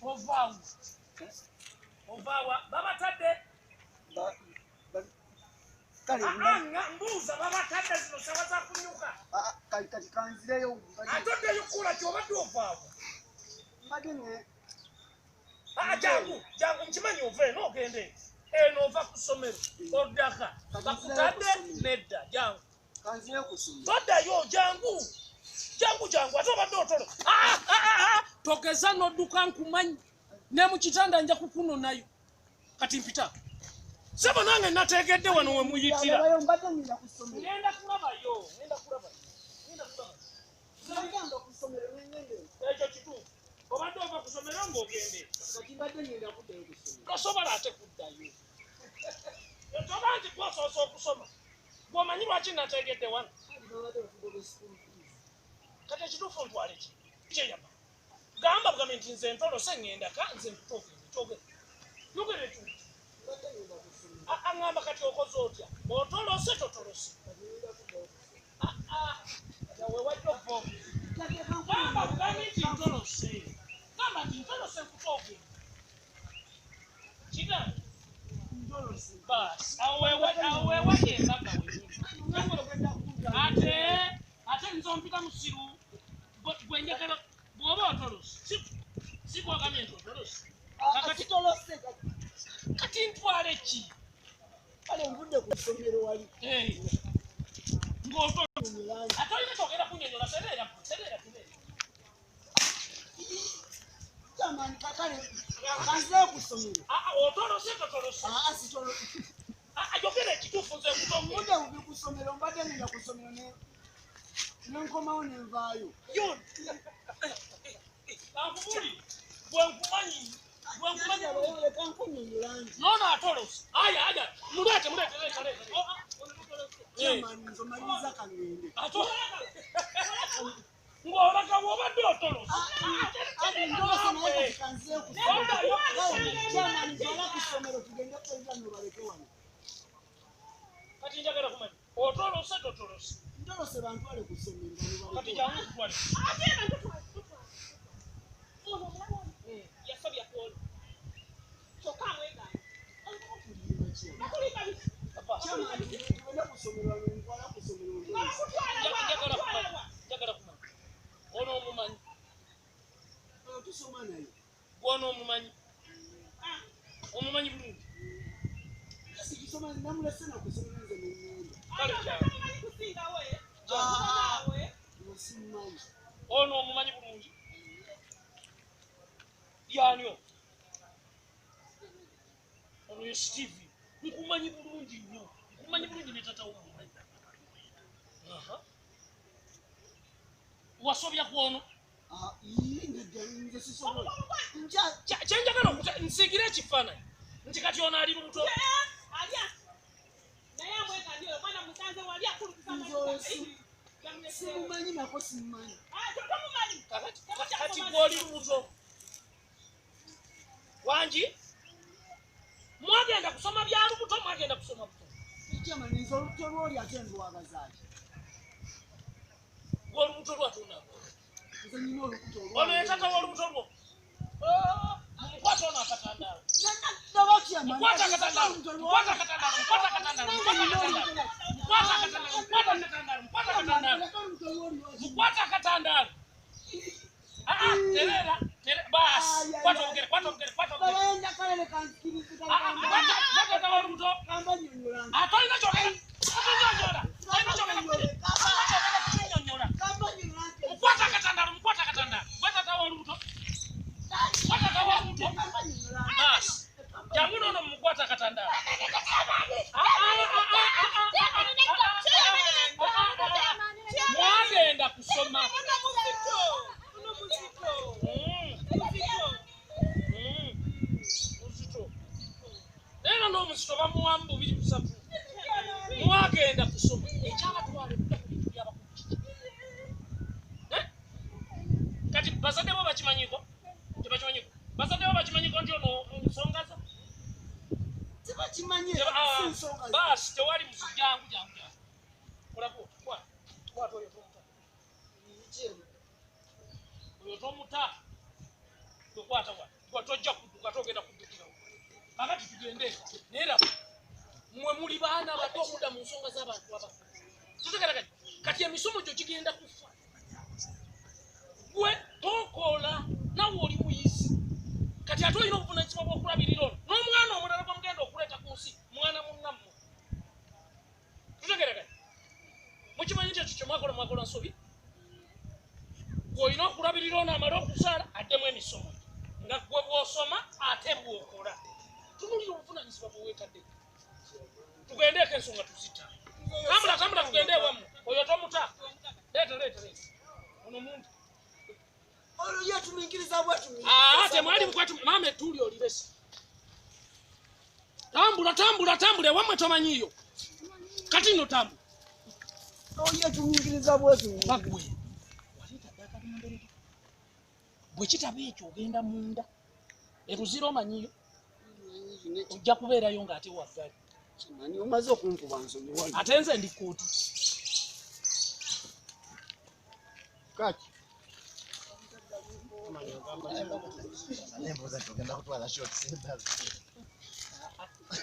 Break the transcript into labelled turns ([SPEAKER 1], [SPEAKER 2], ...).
[SPEAKER 1] Ovaawo. Ovaawa babatadde.
[SPEAKER 2] Kale
[SPEAKER 1] mbuuza babatadde zino sawa za kunyuka.
[SPEAKER 2] Kale kati kanzireyo.
[SPEAKER 1] Ate oddeyo kukola ki obadde ovaawo?
[SPEAKER 2] Mbadde ne.
[SPEAKER 1] Jangu, jangu nkimanyi ova eno ogende. Eno ova ku ssomero oddaka. Bakutadde nedda jangu.
[SPEAKER 2] Kanzireyo ku ssomero.
[SPEAKER 1] Toddayo jangu. Jangu jangu ate obadde otolo. Togeza n'odduka nkumanyi. Ne mu kitanda nja kukunonayo. Kati mpita. Sebo nange nateegedde wano we muyitira.
[SPEAKER 2] Mbadde ngenda ku ssomero.
[SPEAKER 1] Ngenda kulabayo, ngenda kulabayo. Ngenda kulabayo.
[SPEAKER 2] Ngenda ku ssomero n'engende.
[SPEAKER 1] Ekyo kituufu. Obadde ova ku ssomero ng'ogende.
[SPEAKER 2] Kati mbadde ngenda kuddayo ku ssomero.
[SPEAKER 1] Tosobola ate kuddayo. Toba nti gw'osoose okusoma. Gw'omanyi lwaki nateegedde wano? Kati ekituufu ntwale ki? Kyeyama. Gamba bugambe nti nze ntolose ngenda ka nze nkutoogere. Kyogere. Yogere ekyo. Aŋŋamba kati okoze otya? Otolose totolose? Wewajja okuva. Gamba bugambe nti ntolose. Gamba nti ntolose nkutoogere. Kigambe. Baasi. Awo wewajja embaga wenyini. Ate nze ompita musiru gwe njagala bw'oba otolose. Si gwagambye nti otolose. Kati ntwale ki?
[SPEAKER 2] Kale nvudde ku ssomero wali.
[SPEAKER 1] Ng'otolose. Ate olina kyogenda kunnyonnyola tereera tereera tereera.
[SPEAKER 2] Jamani kale kanzireyo ku ssomero.
[SPEAKER 1] Otolose totolose?
[SPEAKER 2] Sitolose.
[SPEAKER 1] Yogera ekituufu nze nkutoogere.
[SPEAKER 2] Nvudde bubi ku ssomero mbadde ngenda ku ssomero ne nkomawo ne nvaayo.
[SPEAKER 1] Kankubulire bwe nkumanyi.
[SPEAKER 2] Nono
[SPEAKER 1] atolose. Aya aya mulete mulete leta leta.
[SPEAKER 2] Jamani nze maliriza kangende.
[SPEAKER 1] Ng'olaga bw'obadde otolose.
[SPEAKER 2] Ntolose naye kati kanzireyo ku ssomero. Jamani ntwala ku ssomero tugende kwenzano baleke wano.
[SPEAKER 1] Kati njagala kumanya otolose totolose?
[SPEAKER 2] Ntolose bantwale ku ssomero.
[SPEAKER 1] Kati jangu nkutwale.
[SPEAKER 3] Ate era ntutwale tutwale. Ono omulaba ono yasobya ku ono. Kyokka amwegaana. Bakulimba biki?
[SPEAKER 2] Jamani tugende ku ssomero wano ntwala ku ssomero.
[SPEAKER 3] Bakutwala wa?
[SPEAKER 1] Njagala kumanya. Ono omumanyi?
[SPEAKER 2] Tusoma naye.
[SPEAKER 1] Gw'ono omumanyi? Omumanyi bulungi?
[SPEAKER 2] Tusoma namulese na ku ssomero nze ne ŋŋenda.
[SPEAKER 1] Kale jangu.
[SPEAKER 3] Tomumanyi kusingawo ye? Naawe.
[SPEAKER 2] Simumanyi.
[SPEAKER 1] Ono omumanyi bulungi? Y'ani ono? Ono ye Steve. Nkumanyi bulungi nnyo. Nkumanyi bulungi ne taata wo mumanyi. Wasobya ku ono?
[SPEAKER 2] Nze sisobola.
[SPEAKER 1] Kye njagala nsiigire ekifaananyi nti kati ono ali lubuto.
[SPEAKER 3] Alya. Naye amwegaanye oyo omwana musanze wali akulukusa
[SPEAKER 2] Simumanyi nako simumanyi.
[SPEAKER 3] Tomumanyi.
[SPEAKER 1] Kati gw'oli lubuto. Wangi? Mwagenda kusoma bya lubuto mwagenda kusoma buto.
[SPEAKER 2] Jamani nze olubuto lw'oli ate ndwagazaaki?
[SPEAKER 1] Gw'olubuto lwatunda.
[SPEAKER 2] Nze nnina olubuto lwange.
[SPEAKER 1] Ono ye taata w'olubuto lwo. Mukwate ono akatandaalo. Mukwate akatandaalo. Mukwate akatandaalo. Mukwate akatandaalo. Mukwate akatandaalo. Mukwate akatandaalo. Mukwate akatandaalo. Mukwate akatandaalo. Tereera. Baasi. Kwata obugere. Kwata obugere. Kwata obugere. Kwata taata w'olubuto. Ate olina kyogera. Kunyonnyola. Olina kyogera. Kunyonnyola. Mukwate akatandaalo. Mukwate akatandaalo. Gwe taata w'olubuto. Mukwate taata w'olubuto. Baasi. Jangu n'ono mukwate akatandaalo. Mwagenda kusoma. Muzito. Era n'omuzito bamuwamu bubiri busatu. Mwagenda kusoma. Ekyabatwala okudda ku bintu by'abakulu kiki? Kati bazadde bo bakimanyiiko? Tebakimanyiiko. Bazadde bo bakimanyiiko nti ono nsonga zo?
[SPEAKER 2] Tebakimanyi.
[SPEAKER 1] Baasi tewali muzibu jangu jangu jangu. Kola bw'oti kwata. Kwata oyo tomuta. Oyo tomuta. Tokwata wano. Tojja kudduka, togenda kuddukirawo. Kakati tugende eka. Naye laba, mmwe muli baana bato okudda mu nsonga z'abantu abakulu. Tutegeera kati emisomo gyo gigenda kufa. Gwe tokola, nawe oli muyizi. Kati ate olina obuvunaanyizibwa bw'okulabirira ono n'omwana omulala gwe mugenda okuleeta ku nsi, mwana munnammwe. Tutegeera kati mukimanyi nti ekyo kye mwakola mwakola nsobi. Gwe olina okulabirira ono amale okuzaala addemu emisomo nga gwe bw'osoma ate bw'okola. Tunuulira obuvunaanyizibwa bwe weetadde. Tugendeeko ensonga tuzita. Tambula, tambula tugende ewammwe. Oyo tomuta. Leeta, leeta, leeta. Ono muntu.
[SPEAKER 2] Olwo yetumiikiriza bwetumiikiriza.
[SPEAKER 1] Aa, temwali mukwatu maama ettuuli olirese. Tambula, tambula, tambula ewammwe tomanyiiyo. Kati nno tambula.
[SPEAKER 2] Olwo yetumiikiriza bwetumiikiriza.
[SPEAKER 1] Bagwe. Waleeta dda akabemberere. Bwe kitaba ekyo ogenda munda. Eruzira omanyiyo. Ojja kubeerayo ng'ate waggali.
[SPEAKER 2] Kimanyi omaze okunkuba nsonyiwa.
[SPEAKER 1] Ate nze ndi kkooti.
[SPEAKER 2] Kati.
[SPEAKER 4] Nembuuza nti ogenda kutwala shots endala.